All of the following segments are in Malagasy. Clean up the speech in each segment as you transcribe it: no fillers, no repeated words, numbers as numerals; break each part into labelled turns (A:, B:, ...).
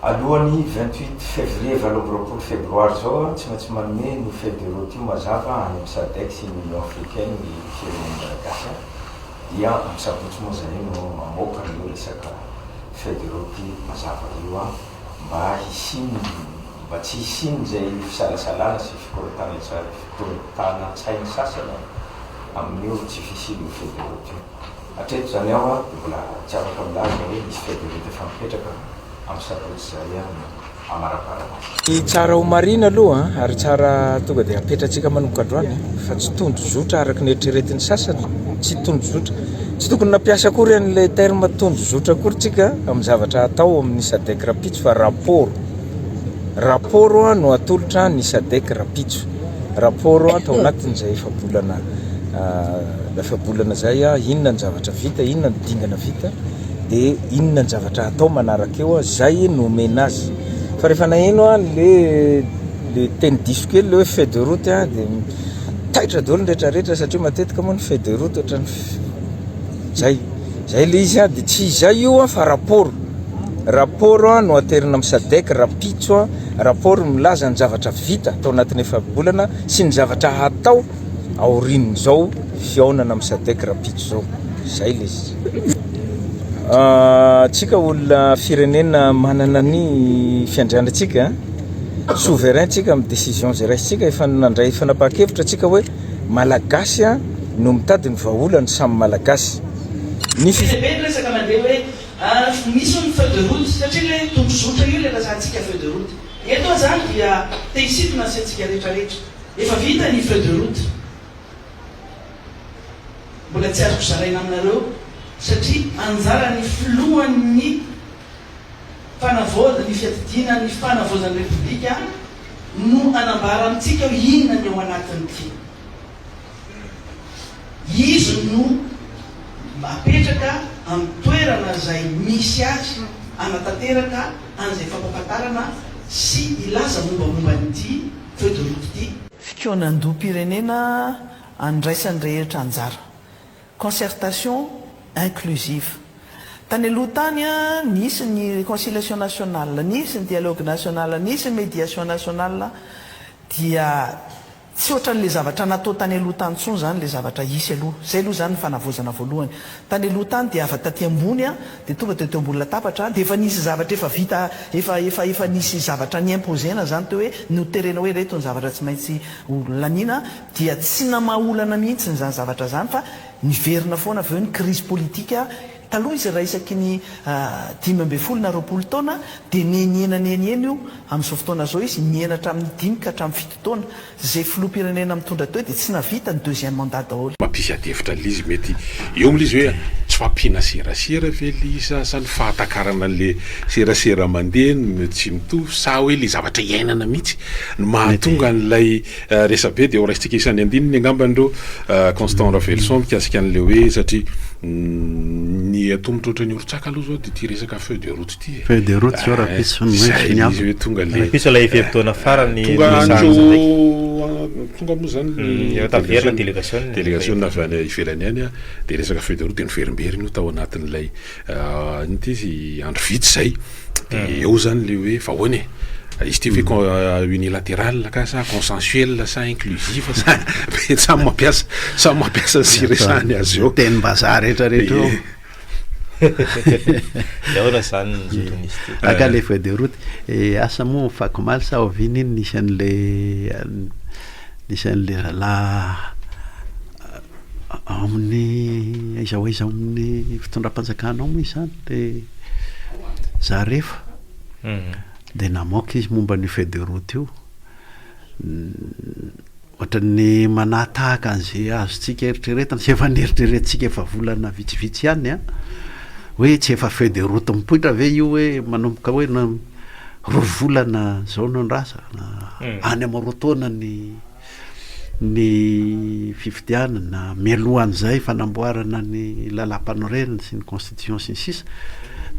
A: Alohan'ny 28 février 28 febroary izao, tsy maintsy manome ny feuille de route io mazava any amin'ny SADC sy ny Union Africaine ny firenena malagasy dia amin'ny sabotsy moa izay no mamoaka an'io resaka feuille de route mazava io mba hisian'ny mba tsy hisian'izay fisalasalana sy fikorontanan-tsaina sasany amin'io tsy fisian'io feuille de route io. Hatreto izany aho dia mbola tsy afaka milaza hoe misy feuille de route efa mipetraka amin'ny sabotsy izay no hamaraparana azy.
B: Ny tsara ho marihina aloha ary tsara tonga dia apetratsika manomboka androany fa tsy tondrozotra araka ny eritreretin'ny sasany, tsy tondrozotra, tsy tokony nampiasa akory an'ilay terme tondrozotra akory tsika amin'ny zavatra atao amin'ny Sadec rapitso fa rapport, rapport no atolotra ny Sadec rapitso, rapport tao anatin'izay efa-bolana efa-bolana izay, inona ny zavatra vita, inona ny dingana vita. de inona ny zavatra hatao manaraka eo, zay no omena azy, fa rehefa naheno aho le le teny diso kely le hoe feuille de route a de taitra daholo ny rehetra rehetra satria matetika moa ny feuille de route ohatran'ny zay, zay le izy a, de tsy izay io a fa rapport, rapport a no aterina amin'ny sadec rapitso a, rapport milaza ny zavatra vita tao anatin'ny efa-bolana sy ny zavatra hatao aorian'izao fihaonana amin'ny sadec rapitso zao, zay le izy. Tsika olona firenena manana ny fiandrianantsika, souverain tsika amin'ny décision izay raisintsika, efa nandray fanapahan-kevitra tsika hoe Malagasy no mitady ny vahaolana samy Malagasy. Ny
C: Be dia be ny resaka mandeha hoe misy hono ny feuille de route satria ilay tondrozotra io ilay lazantsika feuille de route. Eto aho izany dia te hisintona ny saintsika rehetra rehetra. Efa vita ny feuille de route. Mbola tsy azoko zaraina aminareo satria anjaran'ny filohan'ny fanavaozana, ny fiadidiana ny fanavaozan'ny Repoblika no hanambara amintsika hoe inona ny ao anatin'ity. Izy no apetraka amin'ny toerana izay misy azy hanatanteraka an'izay fampahafantarana sy hilaza mombamomba an'ity feuille de route ity.
D: Fikaonandoham-pirenena andraisan'ny rehetra anjara, concertation inclusive. Tany aloha tany, nisy ny réconciliation nationale, nisy ny dialogue national, nisy ny médiation nationale, dia tsy ohatran'ilay zavatra natao tany aloha tany intsony izany ilay zavatra hisy aloha. Izay aloha izany ny fanavaozana voalohany. Tany aloha tany dia avy taty ambony dia tonga dia teo ambony latabatra dia efa nisy zavatra efa vita, efa efa efa nisy zavatra ni-imposer-na izany teo hoe noterena hoe ireto ny zavatra tsy maintsy ho laniana dia tsy namaha olana mihitsy izany zavatra izany fa niverina foana avy eo ny crise politique, taloha izy raha isaky ny 15 na 20 taona dia nihenihena nihenihena io, amin'izao fotoana izao izy nihena hatramin'ny dimy ka hatramin'ny fito taona, izay filoham-pirenena mitondra teo dia tsy nahavita ny deuxième mandat daholo.
E: Mampisy adihevitra le izy mety eo amle izy hoe tsy fampiana serasera ve le izy sa sa ny fahatakarana anle serasera mandeha no tsy mitovy sa hoe le zavatra iainana mihitsy no mahatonga an'ilay Resabe dia ho raisintsika isan'ny andininy angambany ireo Constant Raveloson mikasika an'ilay hoe satria ny atomotra ohatran'ny orontsaka aloha izao dia ity resaka feuille de route ity e.
F: Feuille de route izao rahampitso no
E: Izay
F: ny
E: ilay izy hoe tonga le
G: Rahampitso ilay fe-potoana farany
E: tonga
G: niresahana
E: andro
G: Sadec.
E: tonga moa izany ny
G: Efa taverina ny délégation.
E: délégation avy any ivelany any dia resaka feuille de route dia niverimberina io tao anatin'ilay Inona ity izy andro vitsy izay de eo zany le hoe fa ahoana e? Izy ity ve unilatéral ka sa consensuel sa inclusive sa be samy mampiasa samy mampiasa ny siresahany azy eo.
F: Tenim-bazaha rehetra rehetra eo.
G: De ahoana zany ny zoton'izy ity?
F: Aka le feuille de route, asa moa afakomaly sa oviana iny nisy an'le nisy an'le zalahy Ao amin'ny aiza ho aiza ao amin'ny fitondram-panjakana ao moa izany le Zaref dia namoaka izy momba an'io feuille de route io. Ohatran'ny manahatahaka an'izay azontsika eritreretina sy efa neritreretintsika efa volana vitsivitsy ihany an, hoe tsy efa feuille de route mipoitra ve io hoe manomboka hoe roa volana izao no andrasana, any amin'ny roa taona ny ny fifidianana, mialohan'izay fanamboarana ny lalàmpanorenana sy ny constitution sy ny sisa,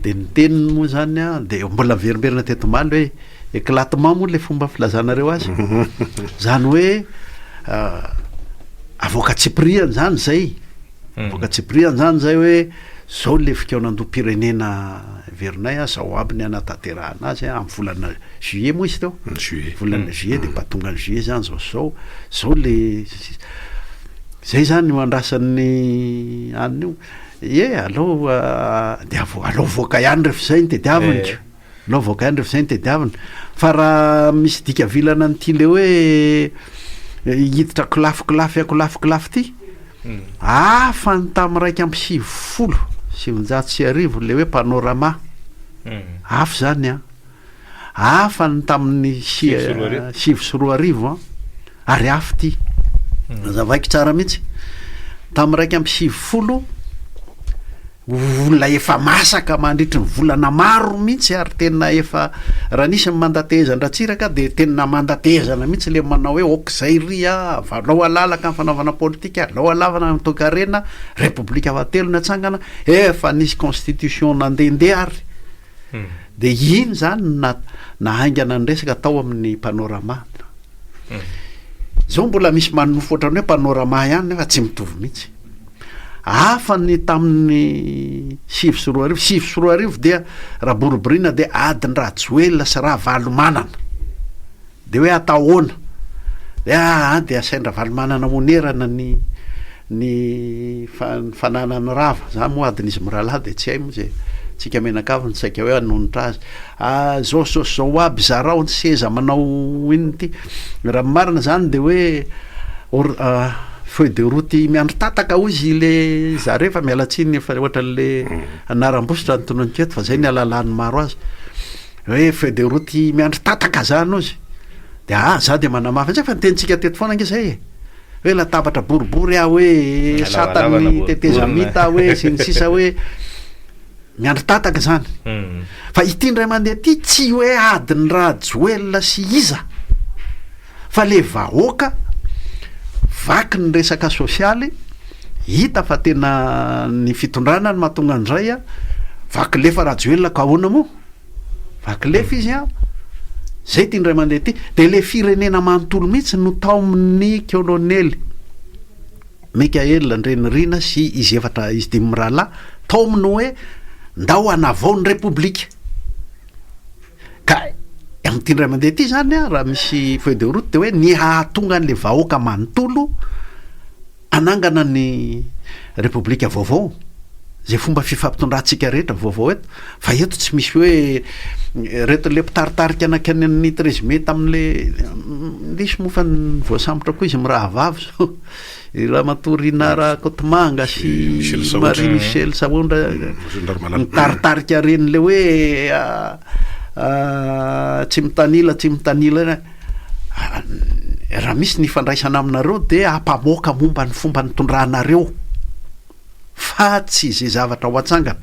F: dia ny teniny moa zany an, dia mbola miverimberina teto omaly hoe éclatement moa le fomba filazanareo azy, zany hoe avoaka antsipiriany zany zay, avoaka antsipiriany zany zay hoe zao le fikaonandoham-pirenena. heverinay a, zao aby ny hanatanterahana azy a, amin'ny volana juillet moa izy teo,
E: Juillet.
F: volana juillet de mba tonga ny juillet zany zao sy zao, zao le zay zany no andrasan'ny anona io, ie aleo de avo- aleo avoaka ihany rehefa izay no tediaviny ko. Aleo avoaka ihany rehefa izay no tediavina. Fa raha misy dika vilana an'ity le hoe hiditra kolafikilafy ankolafikilafy ity, hafa ny tamin'ny 1991 le hoe panorama. Hafa izany an. Hafa ny tamin'ny 2009 an. Ary hafa ity. Hazavaiko tsara mihitsy. Tamin'ny 91 Olona efa masaka mandritry ny volana maro mihitsy ary tena efa raha nisy ny mandatehezan-dRatsiraka dia tena mandatehezana mihitsy le manao hoe ok zay ry a, alao alalaka ny fanaovana politika, alao alavana ny toekarena, repoblika fahatelo ny atsangana, efa nisy constitution nandehandeha ary de iny zany no nahaingana ny resaka tao amin'ny panorama. Zao mbola misy manonofy ohatran'ny hoe panorama ihany nefa tsy mitovy mihitsy. Hafa ny tamin'ny 2009, 2009 dia raha boriboriana dia adin-dRajoelina sy Ravalomanana. Dia hoe atao ahoana? Dia aa dia asain-dRavalomanana honerana ny ny ny fananany rava. Zany moa adin'izy mirahalahy dia tsy hay moa izay tsika mianakavy no saika hoe hanonitra azy. Ah zao sy zao sy zao aby zarao ny seza manao inona ity. Raha ny marina zany dia hoe or feuille de route miandry tataka hozy le zareo fa miala tsiny efa ohatran'le anaram-bositra ny tononiko eto fa zay ny ahalalan'ny maro azy. Hoe feuille de route miandry tataka zany hozy. De ah za de manamafy an'izay fa nitenintsika teto foana ange zay e. Hoe latabatra boribory aho hoe satan'ny tetezamita aho hoe sy ny sisa hoe miandry tataka zany. Fa ity indray mandeha ity tsy hoe adin'i Rajoelina sy iza fa le vahoaka vaky ny resaka sosialy, hita fa tena ny fitondrana no mahatonga an'izay a, vaky lefa Rajoelina ka ahoana moa? Vaky lefa izy an! Zay ty indray mandeha ty. De le firenena manontolo mihitsy no taomin'ny kolonely Mickaël Andrianirina sy izy efatra izy dimy mirahalahy taominy hoe ndao hanavao ny repoblika. Ka amin'ity indray mandeha ity zany an, raha misy feuille de route de hoe ny hahatonga an'le vahoaka manontolo hanangana ny repoblika vaovao, zay fomba fifampitondrantsika rehetra vaovao eto, fa eto tsy misy hoe reto le mpitaritarika nankany amin'ny treize mai tamin'le indrisy moa fa voasambotra koa izy mirahavavy zao, i ramatoa Rinah Rakotomanga sy Marie Michelle Sahondra nitaritarika reny le hoe tsy mitanila tsy mitanila reny. Raha misy ny ifandraisana aminareo dia ampamoaka momba ny fomba nitondranareo fa tsy ze zavatra ho atsangana.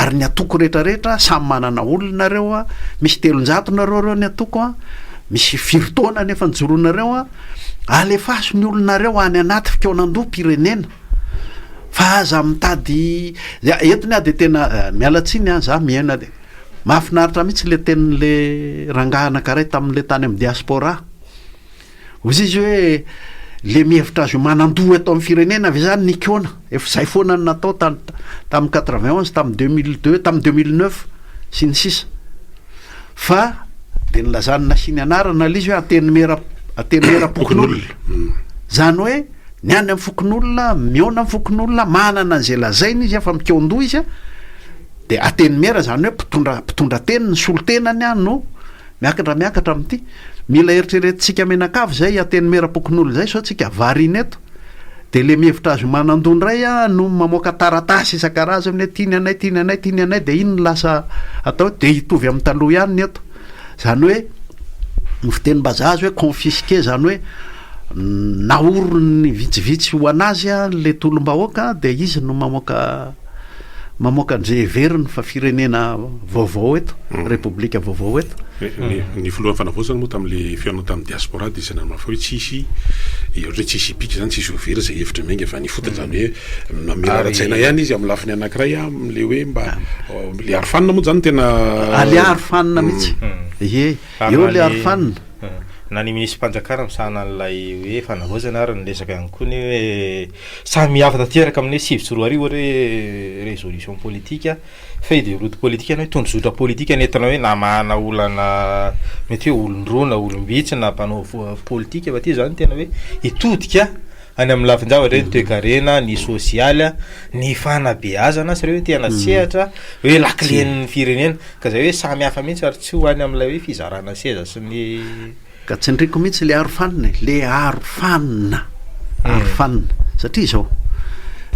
F: Ary ny antoko rehetra rehetra samy manana olona nareo a, misy 300 nareo reo ny antoko a, misy firy taona nefa nijoroanareo a, alefaso ny olonareo any anaty fikaonandoham-pirenena fa aza mitady, eto ny aho de tena miala tsiny a, za miaina de. Mahafinaritra mihitsy le tenin'le rangahy anankaray tamin'le tany amin'ny diaspora. Hozy izy hoe le mihevitra azy ho manan-doha eto amin'ny firenena ve zany nikona? Efa zay foana no natao tany tamin'ny 91, tamin'ny 2002, tamin'ny 2009 sy ny sisa. Fa de nilazany nasiany anarana le izy hoe antenimera antenimieram-pokonolona. Zany hoe ny any amin'ny fokonolona, mihaona amin'ny fokonolona, manana an'izay lazainy izy fa mikaon-doha izy. De antenimiera zany hoe mpitondra mpitondra teny ny solontenany an no miakatra miakatra amin'ity. Mila eritreretintsika mianakavy zay antenimieram-pokonolona zay sao tsika variana eto. De le mihevitra azy ho manan-doha indray an no mamoaka taratasy isan-karazany hoe ty ny anay ty ny anay ty ny anay de iny no lasa atao hoe de hitovy amin'ny taloha ihany ny eto. Zany hoe ny fitenim-bazaha azy hoe confisqué zany hoe naoriny vitsivitsy ho an'azy an le tolom-bahoaka de izy no mamoaka mamoaka an'izay heveriny fa firenena vaovao eto, repoblika vaovao eto.
E: Ny ny filohan'ny fanavaozana moa tamin'le fihaonana tamin'ny diaspora dia izay nanamafy hoe tsy hisy ohatra hoe tsy hisy hipika izany, tsy hisy ho very izay hevitra miainga avy any ifotony, izany hoe namela ara-tsaina ihany izy amin'ny lafiny anankiray amin'le hoe mba le arofanina moa izany tena
F: Le arofanina mihitsy, ie, eo le arofanina.
G: Na ny minisitrim-panjakana misahana an'ilay hoe fanavaozana ary niresaka ihany koa ny hoe samy hafa tanteraka amin'ny hoe 2009 ohatra hoe résolution politique, feuille de route politique na hoe tondrozotra politika nentina hoe namahana olana mety hoe olon-droa na olom-bitsy na mpanao politika fa ity izany tena hoe hitodika any amin'ny lafin-javatra hoe ny toekarena, ny sosialy, ny fanabeazana sy ireo hoe tena sehatra hoe lakilen'ny firenena. Ka zay hoe samy hafa mihitsy ary tsy ho any amin'ilay hoe fizarana seza sy ny.
F: Ka tsindriko mihitsy le arofanina e, le arofanina, arofanina, satria izao,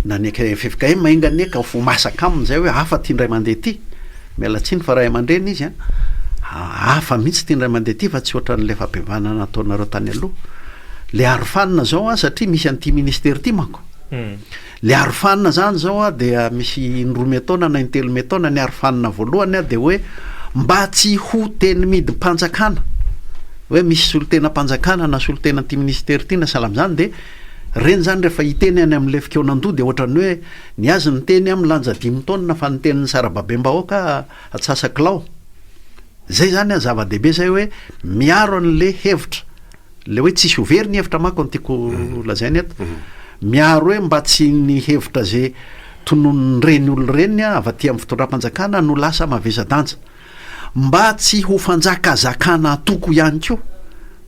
F: na ny ffkm enga anie ka ho masaka aminy zay hoe hafa ty indray mandeha ty, miala tsiny fa ray aman-dreny izy an, hafa mihitsy ty indray mandeha ty fa tsy ohatran'ilay fampihavanana nataonareo tany aloha, le arofanina zao an satria misy an'ity ministera ity manko, Le arofanina zany zao a dia misy indroa miataona na intelo miataona, ny arofanina voalohany a dia hoe mba tsy ho teny midim-panjakana hoe misy solontenam-panjakana na solontenan'ity ministera ity na sahala amin'izany dia reny zany rehefa hiteny any amin'ilay fikaonandoha dia ohatran'ny hoe ny azy ny teny a milanja dimy taonina fa ny tenin'ny sarababem-bahoaka atsasakilao. Zay zany a zava-dehibe zay hoe miaro an'le hevitra. Le hoe tsisy ho very ny hevitra manko no tiako lazaina eto. Miaro hoe mba tsy ny hevitra ze tononin'ireny olona ireny avy aty amin'ny fitondram-panjakana no lasa mavesa-danja. Mba tsy ho fanjakazakana antoko ihany koa.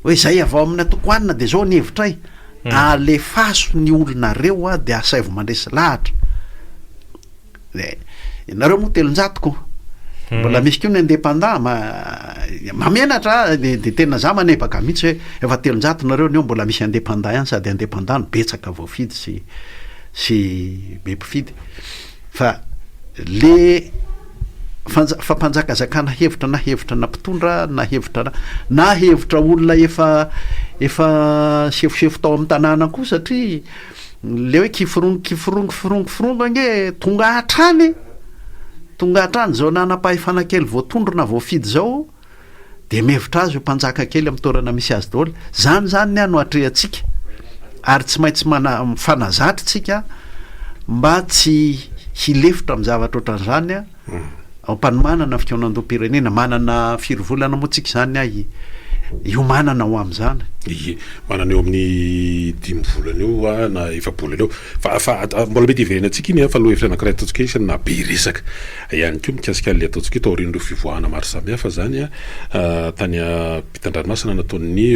F: Hoe zay avy ao amin'ny antoko anona de zao ny hevitray. Alefaso ny olonareo de asaivo mandresy lahatra. Eh, ianareo moa 300 ko. Mbola misy koa ny indépendant ma mahamenatra de de tena za manebaka mihitsy hoe efa 300 nareo neo mbola misy indépendant ihany sady indépendant no betsaka voafidy sy sy be mpifidy. Fa le fanja- fampanjakazakana hevitra na hevitra na mpitondra na hevitra na na hevitra olona efa efa sefosefo tao amin'ny tanàna koa satria Le hoe kiforongo kiforongo forongo forongo ange tonga hatrany e! Tonga hatrany zao nanam-pahefana kely voatondro na voafidy zao de mihevitra azy ho mpanjaka kely amin'ny toerana misy azy daholo. Zany zany ny ahy no atrehantsika ary tsy maintsy mana- mifanazatra tsika mba tsy hilefitra amin'ny zavatra ohatran'izany a. Ao am-panomanana fikaonandoham-pirenena, manana firy volana moa tsika izany ay hiomanana ho amin'izany?
E: Ie, manana eo amin'ny dimy volana eo a na efa-bolana eo. Fa fa mbola mety hiverenantsika iny a, fa lohahevitra anankiray ataontsika hoe isan'ny nahabe resaka ihany koa mikasika an'ilay ataontsika hoe taorian'ireo fivoahana maro samihafa izany a, tany ampitan-dranomasina nataon'ny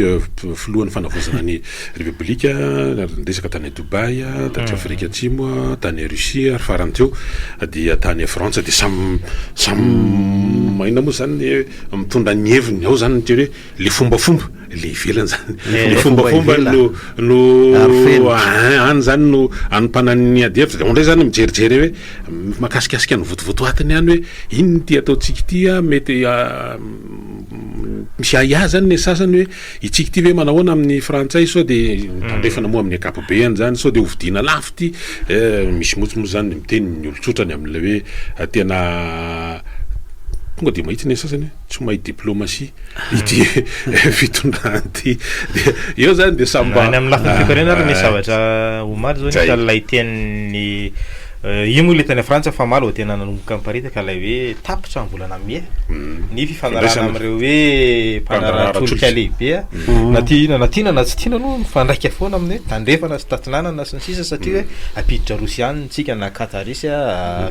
E: filohan'ny fanavaozana ny Repoblika, niresaka tany Dubaï, taty Afrika Atsimo, tany Russie ary farany teo dia tany Frantsa dia samy samy inona moa zany mitondra ny heviny ao zany ny teny hoe le fombafomba le ivelany zany le fombafomba no no any zany no anompanan'ny adihevitra dia ao indray zany mijerijery hoe mahakasikasika ny votovotoatiny ihany hoe inona ity ataontsika ity a mety misy ahiahy zany ny sasany hoe Itsika ity ve manahoana amin'ny frantsay sao dia ny tandrefana moa amin'ny ankapobeany zany sao dia hovidiana lafo ity eh, misy motsy moa zany miteny ny olon-tsotra ny amin'ilay hoe tena tonga dia mahitsy ny sasany hoe tsy mahay diplomatie ity fitondrana ity dia eo zany dia samy mba
G: Any amin'ny lafiny toekarena ary misy zavatra omaly zao nisy an'ilay tenin'ny Io moa ilay tany Frantsa fa omaly vao tena nanomboka niparitaka ilay hoe tapitra ny volana mey ny fifanarahana amin'ireo hoe mpandraharaha-tsolika lehibe na tiana na tiana na tsy tiana aloha mifandraika foana amin'ny hoe tandrefana sy tatinanana sy ny sisa satria hoe hampiditra Rosiana isika na Qataris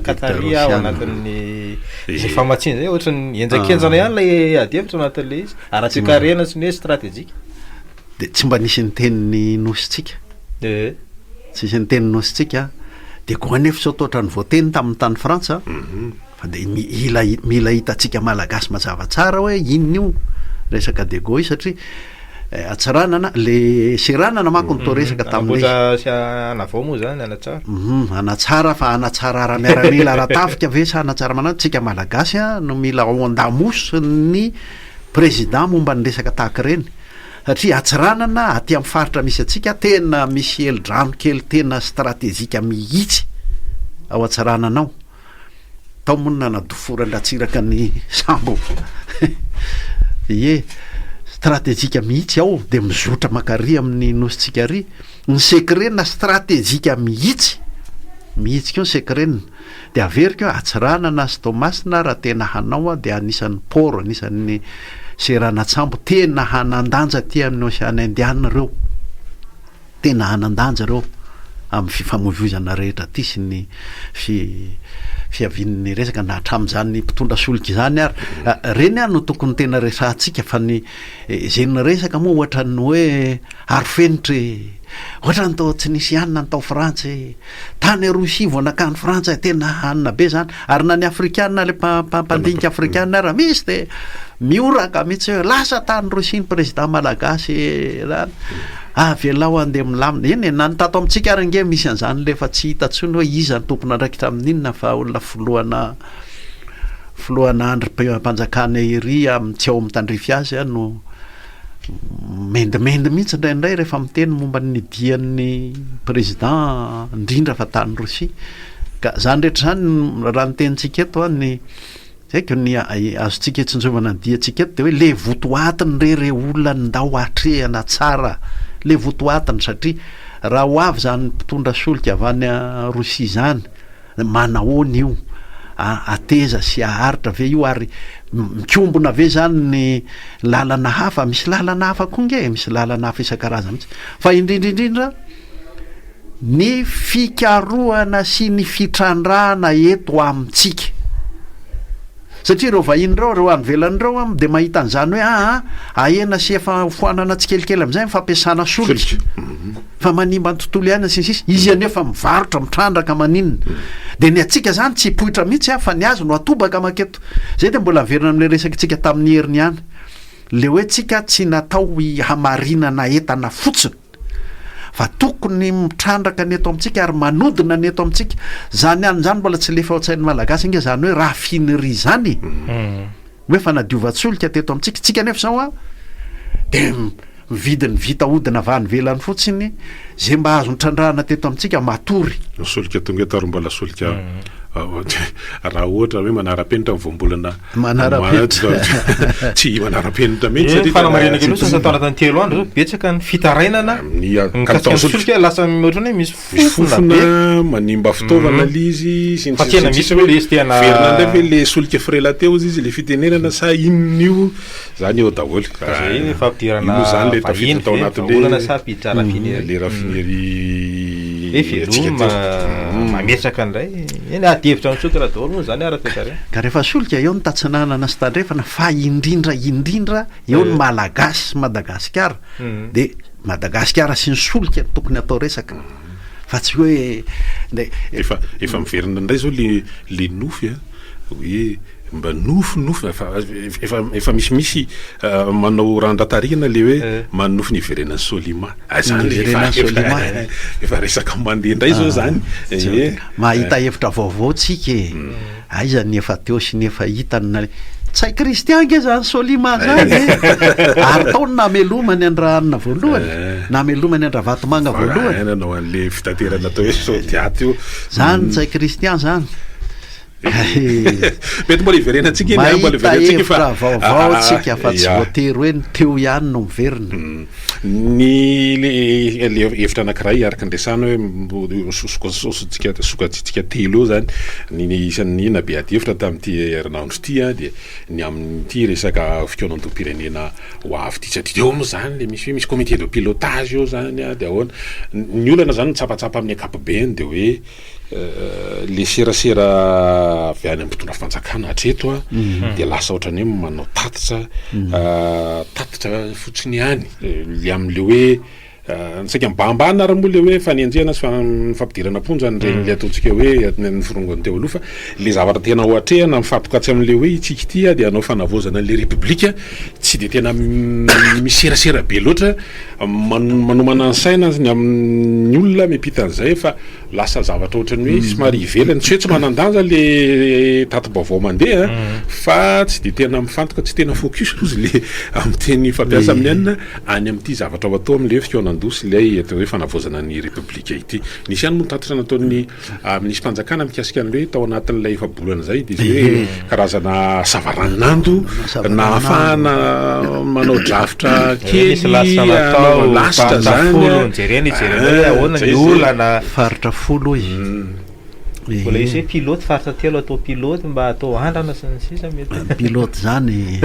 G: Qatari ao anatin'ny izay famatsiana izay ohatran'ny henjakenjana ihany ilay adihevitra anatin'ilay izy ara-toekarena sy ny hoe stratejika.
F: Dia tsy mba nisy niteny ny nosintsika. Tsisy niteny nosintsika de koa anefa sao toa ohatran'ny voateny tamin'ny tany Frantsa fa de mila mila hitantsika Malagasy mazava tsara hoe inona io resaka de Gaulle io satria Antsiranana le seranana manko no toa resaka tamin'ilay
G: Hanamboatra sy hanavao moa zany hanatsara.
F: Hanatsara fa hanatsara ara-miaramila ara-tafika ve sa hanatsara manao tsika Malagasy no mila ao an-damosin'ny président momba ny resaka tahaka ireny. Satria Antsiranana aty amin'ny faritra misy antsika tena misy helodrano kely tena stratejika mihitsy ao Antsiranana ao. Tao moa no nanadoforan-dRatsiraka ny sambo. Ie, stratejika mihitsy ao dia mizotra mankary amin'ny nosintsika ary. Ny secret-na stratejika mihitsy. Mihitsy koa ny secret-ny. Dia averiko hoe Antsiranana sy Toamasina raha tena hanao aho dia anisan'ny port, anisan'ny seranan-tsambo tena hanan-danja aty amin'ny Ocean Indiana ireo. Tena hanan-danja ireo amin'ny fifamoivoizana rehetra aty sy ny fi fiavian'ny resaka na hatramin'izany mpitondra solika izany ary. Ireny ary no tokony tena resahantsika fa ny izay niresaka moa ohatran'ny hoe arofenitra e! Ohatran'ny toa tsy nisy hanina ny tao Frantsa e! Tany Rosia vao nakany Frantsa e! Tena hanina be izany. Ary na ny Afrikana, ilay mpandinika Afrikana ary misy dia mihoraka mihitsy hoe lasa tany Rosia ny président malagasy e! Avelao handeha milamina. Eny e, na ny tato amintsika ary ange misy an'izany ilay efa tsy hita intsony hoe iza no tompon'andraikitra amin'inona fa olona filohana filohana andrim-panjakana ery amin'ny tsy ao amin'ny tandrify azy no mendimendy mihitsy indraindray rehefa miteny momba ny dian'ny président indrindra fa tany Rosia. Ka izany rehetra izany raha ny tenintsika eto an, ny tsy haiko ny azontsika itsinjovana ny diantsika eto dia hoe le votoatiny re re olona ndao atrehana tsara le votoatiny satria raha ho avy izany mpitondra solika avy any Rosia izany Manahoana io? Hateza sy haharitra ve io ary mikombona ve zany ny lalana hafa? Misy lalana hafa koa nge e, misy lalana hafa isan-karazany mihitsy. Fa indrindra indrindra ny fikarohana sy ny fitrandrahana eto amintsika. Satria ireo vahiny ireo, ireo any ivelany ireo an, dia mahita an'izany hoe aa, ahena sy efa hofoanana tsikelikely amin'izay ny fampiasana solika. Fa manimba ny tontolo iainana sy ny sisa. Izy anefa mivarotra, mitrandraka, maninona. Dia ny antsika izany tsy hipoitra mihitsy an, fa ny azy no atobaka manketo. Izay dia mbola miverina amin'ilay resakitsika tamin'ny heriny ihany. Ilay hoe tsika tsy natao hamarinana entana fotsiny. Fa tokony mitrandraka ny eto amintsika ary manodina ny eto amintsika. Zany any zany mbola tsy lefa ao an-tsain'ny Malagasy ange zany hoe raffinerie zany e. Hoe fanadiovan-tsolika teto amintsika. Tsika anefa zao an, de mividy ny vita hodina avy any ivelany fotsiny, ze mba azo nitrandrahana teto amintsika matory.
E: Ny solika tonga eto ary mbola solika raha ohatra hoe manara-penitra ny voambolana
F: Manara-penitra.
E: Tsy manara-penitra mihitsy
G: satria fanamarihana kely ohatry ny tao anatin'ny telo andro zao betsaka ny fitarainana mikasika ny solika lasa ohatran'ny hoe misy fofona be
E: manimba fitaovana le izy sy ny
G: Fa tena misy hoe le izy tena
E: Verina indray ve le solika frela teo izy le fitenenana sa inona io zany eo daholo.
G: Ka zay ny fampidirana
E: Io moa zany le
G: vahiny
E: tafiditra tao
G: ve
E: anatin'le
G: vahaolana sa hampiditra raffinerie?
E: le raffinerie
G: Hoe
E: antsika
G: veloma
E: teo.
G: mametraka indray eny ady hevitra misokatra daholo moa zany ara-toekarena.
F: Ka rehefa solika eo ny tatsinanana sy tandrefana fa indrindra indrindra eo ny Malagasy sy Madagasikara de Madagasikara sy ny solika no tokony atao resaka fa tsy hoe nde
E: Efa efa miverina indray zao le le nofy a, hoe Mba nofy nofy efa efa efa misimisy manao randra-tarihina le hoe manonofy ny hiverenan'i Solima. Ah, zany le efa efa efa resaka mandeha indray zao zany.
F: Eh. Mahita hevitra vaovao tsika e. Aiza ny efa teo sy ny efa hita no nale. Ntsay Christian ange zany Solima zany e. Ary tao no namelomany an-dRahanina voalohany, namelomany an-dRavatomanga voalohany.
E: Nanao an'le fitaterana atao hoe Sodiat io.
F: Zany Ntsay Christian zany.
E: Mety mbola hiverenantsika iny, ah, mbola
F: Mahita
E: hiverenantsika fa
F: hevitra vaovao
E: ah,
F: tsika fa tsy
E: ya.
F: voatery hoe ny teo ihany no miverina.
E: Ny le le hevitra anankiray araka ny resahana hoe mbo- so- soka- sokajiantsika sokajiantsika telo eo zany ny ny isan'ny nabe ady hevitra tamin'ity herinandro ity a dia ny amin'ity resaka fikaonandoham-pirenena ho avy ity satria eo moa zany le misy hoe misy comité de pilotage eo zany a dia ahoana ny olana zany ny tsapatsapa amin'ny ankapobeny dia hoe Le serasera avy any amin'ny mpitondra fanjakana hatreto a dia lasa ohatran'ny hoe manao tatitra tatitra fotsiny ihany le amin'le hoe saika mibahambahana ary moa le hoe fanenjehana sy fampidirana am-ponja an'ireny le ataontsika hoe ny forongony teo aloha fa le zavatra tena ho atrehana mifantoka atsy amin'le hoe itsika ity a dia hanao fanavaozana an'le repoblika tsy dia tena miserasera be loatra manomana ny saina ny amin'ny olona miampita an'izay fa Lasa zavatra ohatran'ny hoe somary ivelany, tsy hoe tsy manan-danja le tati-baovao mandeha fa tsy dia tena mifantoka, tsy tena focus ozy le amin'ny teny fampiasa amin'ny anona any amin'ity zavatra ho atao amin'ilay fikaonandoha sy ilay atao hoe fanavaozana ny Repoblika ity. Nisy ihany moa ny tatitra nataon'ny minisi-panjakana mikasika an'ilay hoe tao anatin'ilay efa-bolana izay dia izay hoe karazana savaranonando nahafahana manao drafitra kely
G: Nisy lasitra natao,
E: lasitra
G: faritra
E: zany
G: folo nojerena, hijerena hoe ahoana ny olana.
F: Faritra folo hoy.
G: Mbola hisy hoe pilote faritra telo atao pilote mba atao andrana sy ny sisa mety.
F: Pilote zany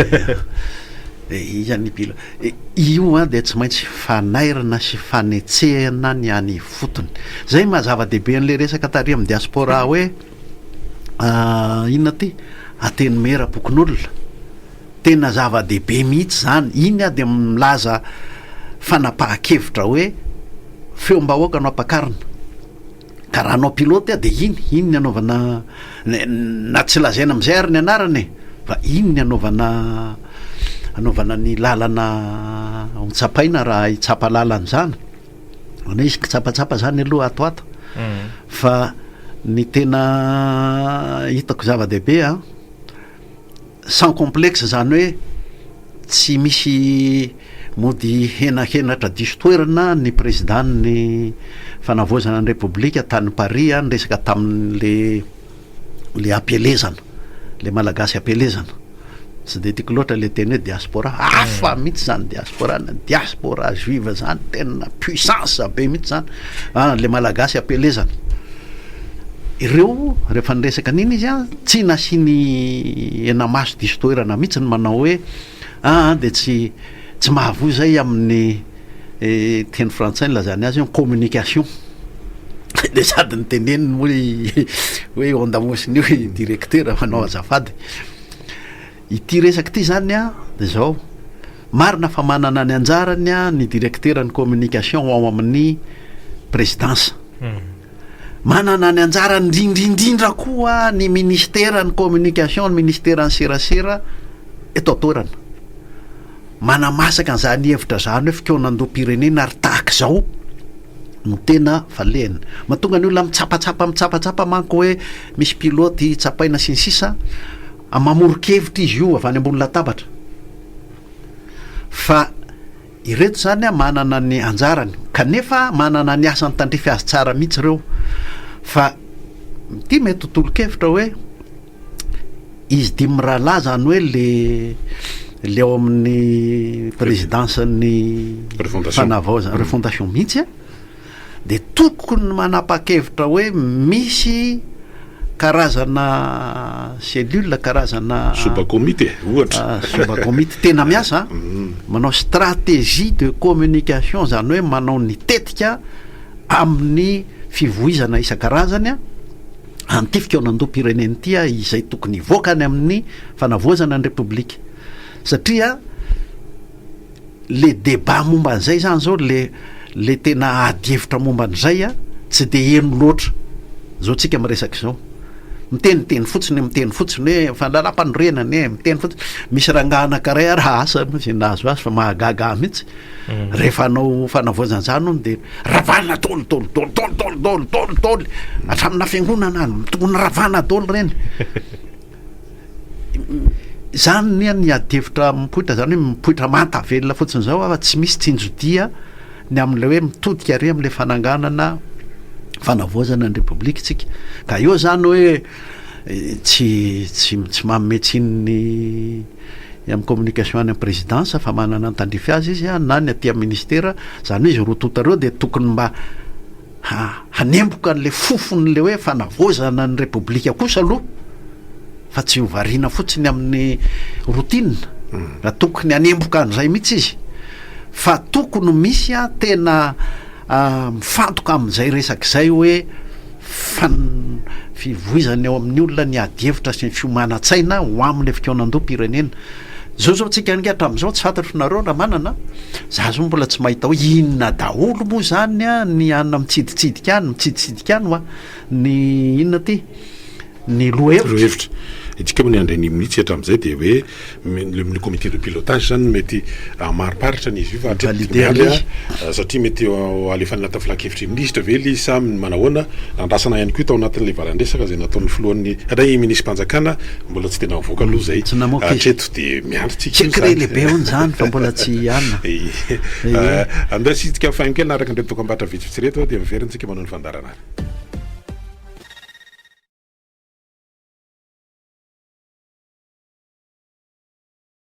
F: iza ny pilote io an dia tsy maintsy fanairana sy fanetsehana ny any ifotony. Zay maha zava-dehibe an'le resaka tary amin'ny diaspora hoe inona ty antenimieram-pokonolona. Tena zava-dehibe mihitsy zany. Iny aho dia milaza fanapahan-kevitra hoe feom-bahoaka no ampakarina. Ka raha hanao pilote aho dia iny, iny ny anaovana, na tsy lazaina amin'izay ary ny anarana e, fa iny ny anaovana, anaovana ny lalana ho tsapaina raha hitsapa lalana izany. Izany hoe hisy kitsapatsapa izany aloha ato ato. Fa ny tena hitako zava-dehibe an, sans complexe izany hoe tsy misy mody henahenatra diso toerana ny président-n'ny fanavaozana ny repoblika tany Paris niresaka tamin'le le ampielezana, le malagasy ampielezana, tsy de tiako loatra le teny hoe diaspora, hafa mihitsy zany diaspora, ny diaspora juive zany tena puissance be mihitsy zany, ah le malagasy ampielezana. Ireo rehefa niresaka an'iny izy an, tsy nasiany henamaso diso toerana mihitsy ny manao hoe aa dia tsy tsy mahavoa izay amin'ny teny frantsay nilazany azy hoe communication dia sady niteneniny moa hoe eo an-damosiny io i directeur manao azafady. Ity resaka ity izany an dia izao, marina fa manana ny anjarany ny directeur ny communication ao amin'ny présidence. Manana ny anjarany indrindra indrindra koa ny ministeran'ny communication, ny ministeran'ny serasera eto an-toerana. Manamasaka an'izany hevitra izany hoe fikaonandoham-pirenena ary tahaka izao no tena valehiny. Mahatonga ny olona mitsapatsapa mitsapatsapa manko hoe misy pilote tsapaina sy ny sisa, mamoron-kevitra izy io avy any ambony latabatra. Fa Ireto izany manana ny anjarany kanefa manana ny asany tandrify azy tsara mihitsy ireo fa ity mety ho tolo-kevitra hoe izy dimy mirahalahy izany hoe le le ao amin'ny présidence ny fanavaozana refondation mihitsy a. dia tokony manapa-kevitra hoe misy karazana cellule, karazana
E: Soba-komity e, ohatra.
F: Soba-komity tena miasa, manao stratégie de communication, izany hoe manao ny tetika amin'ny fivoizana isan-karazany an'ity fikaonandoham-pirenena ity izay tokony hivoaka any amin'ny fanavaozana ny Repoblika. Satria Le débat momba an'izay zany zao le le tena ady hevitra momba an'izay a tsy de heno loatra zao tsika miresaka izao. Miteniteny fotsiny miteny fotsiny hoe fa lalam-panorenana e, miteny fotsiny. Misy rangahy anankiray ary asa moa zay nahazo azy fa mahagaga ahy mihitsy. Rehefa hanao fanavaozana zany hono de ravana daholo daholo daholo daholo daholo daholo daholo daholo hatramina fiangonana any tokony ravana daholo ireny. Zany anie ny adihevitra mipoitra zany hoe mipoitra manta velona fotsiny zao fa tsy misy tsinjodia ny amin'ilay hoe mitodika ary amin'ilay fananganana fanavaozana ny repoblika tsika ka eo zany hoe tsy tsy tsy manome tsiny ny amin'ny communication any amin'ny présidence fa manana ny tandrify azy izy na ny aty amin'ny ministera zany hoe izy roa tonta reo dia tokony mba hanemboka an'ilay fofon'ilay hoe fanavaozana ny Repoblika kosa aloha fa tsy ho variana fotsiny amin'ny routine, raha tokony hanemboka an'izay mihitsy izy fa tokony misy tena mifantoka amin'izay resaka izay hoe fan- fivoizana eo amin'ny olona ny adihevitra sy ny fiomanan-tsaina ho amin'ilay fikaonandoham-pirenena. Zao zao tsika ange hatramin'izao tsy fantatro nareo raha manana, za zao mbola tsy mahita hoe inona daholo moa zany an ny anona mitsiditsidika any, mitsiditsidika any hoa ny inona ty ny lohahevitra.
E: Lohahevitra. Itsika moa ny andray ny mihitsy hatramin'izay dia hoe le comité de pilotage zany no mety hamariparitra an'izy io fa hatreto dia
F: Valider
E: miandry
F: ilay izy.
E: a, satria mety ho alefa any anatin'ny filan-kevitry ny minisitra ve ilay izy sa manahoana, andrasana ihany koa tao anatin'ilay valan-dresaka izay nataon'ny filohan'ny, indray minisi-panjakana Mbola tsy dia navoaka aloha zay
F: Tsy namoaka izy.
E: hatreto dia miandry tsika io
F: Secret
E: zany.
F: lehibe hono zany fa mbola tsy anona.
E: Ee. Andao isika faingo kely araka an'ireto dokambarotra vitsivitsy ireto dia miverina tsika manao ny fandaharana ary.